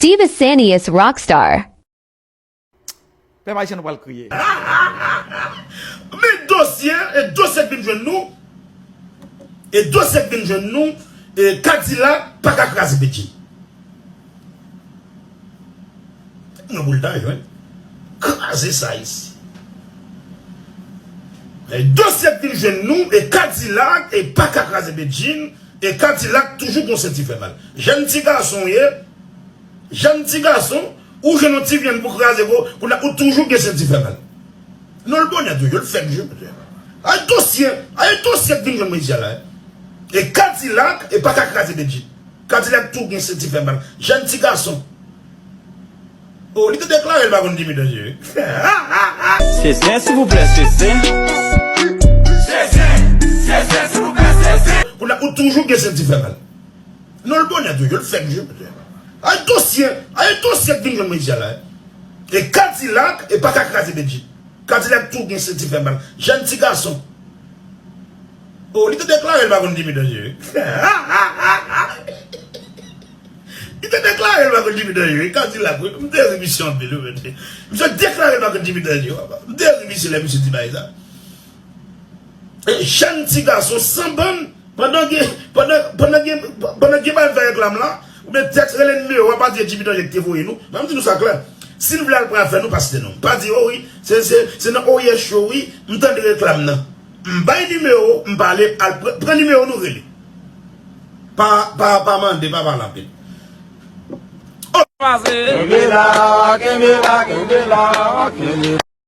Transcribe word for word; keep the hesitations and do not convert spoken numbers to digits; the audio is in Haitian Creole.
Diva Saniyas Rockstar. Pèp ayisyen nou pral kriye. Men dosye, e dosye k vin jwenn nou, e dosye k vin jwenn nou, e Kadilak pa ka kraze Bedjine. Mwen pou l ta jwenn. Kraze sa isi. E dosye k vin jwenn nou, e Kadilak, e pa ka kraze Bedjine, e Kadilak toujou gon senti fè mal. Jèn ti gason w ye, jèn ti gason, ou jwenn yon ti vyann pou kraze ko, kounye a ou toujou gen senti fè mal. Non, l bonè toujou, l fèk jou. Ay dosye, ay dosye k vin jwenn mwen isi a la. E Kadilak, e pa ka kraze Bedjine. Kadilak tou gen senti fè mal. Jèn ti gason. Oh, li te deklare l pa konn Jimmy Danjere. Se zen, silvouplè, se zen. Kounye a ou toujou gen senti fè mal. Non, l bonè toujou, l fèk jou. Ay dosye, ay dosye k vin jwenn mwen isi a la. E Kadilak, e pa ka kraze Bedjine. Kadilak tou gen senti fè mal. Jèn ti gason. Oh, li te deklare l pa konn Jimmy Danjere. Li te deklare l pa konn Jimmy Danjere. Kadilak, wi. M te ri misye anpil, wi. Misye deklare l pa konn Jimmy Danjere, papa. M te ri misye lè misye di bagay sa. E jèn ti gason san bann, pandan gen, pandan, pandan gen, pandan gen bagay fè reklam la, oubyen tèks rele nimewo a, pa di e Jimmy Danjere ki te voye nou. Ban m di nou sa klè. Si n vle al pran afè nou, pa site non. Pa di, o wi, se, se, se nan Oye Show, wi, m tande reklam nan. M bay nimewo, m pale, al pran, pran nimewo nou rele. Pa, pa, pa mande, pa pale anpil. Kenbe la, kenbe la, kenbe la, kenbe.